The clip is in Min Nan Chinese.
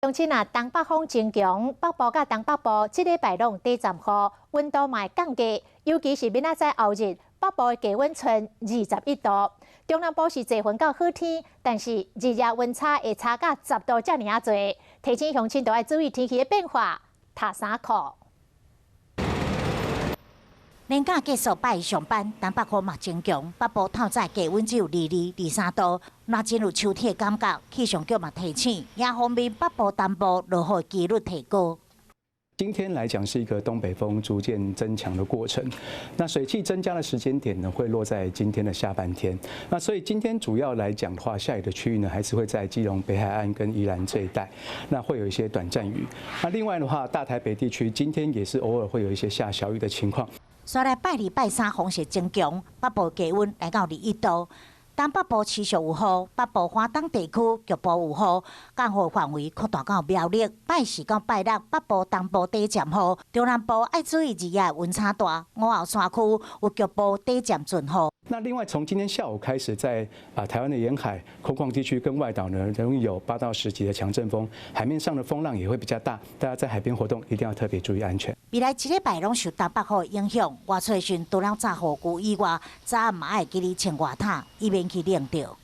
鄉親啊，東北風增強，北部佮東北部這禮拜攏短暫雨，溫度嘛會降低，尤其是明仔載後日，北部的低溫賰21度，中南部是濟雲到好天，但是日夜溫差會差到10度遮爾仔濟，提醒鄉親都愛注意天氣的變化，脫衫褲。連假結束拜一上班，東北風嘛增強，北部透早低溫只有22、23度，若進入秋天的感覺。氣象局嘛提醒，也方面北部、東部落雨幾率提高。今天來講是一個東北風逐漸增強的過程，那水汽增加的時間點呢，會落在今天的下半天。那所以今天主要來講的話，下雨的區域呢，還是會在基隆北海岸跟宜蘭這一帶，那會有一些短暫雨。那另外的話，大台北地區今天也是偶爾會有一些下小雨的情況。煞來拜二、拜三風勢增強，北部低溫來到21度。東北部持續有雨，北部花東地區局部有雨，降雨範圍擴大到苗栗。拜四到拜六，北部、東部短暫雨，中南部愛注意日夜溫差大，午後山區有局部短暫陣雨。那另外，從今天下午開始，在台灣的沿海空曠地區跟外島呢，容易有8到10級的強陣風，海面上的風浪也會比較大，大家在海邊活動一定要特別注意安全。未來一禮拜攏受東北風影響，外出時除了紮雨具以外，早暗嘛愛記得穿外套，以免去冷著。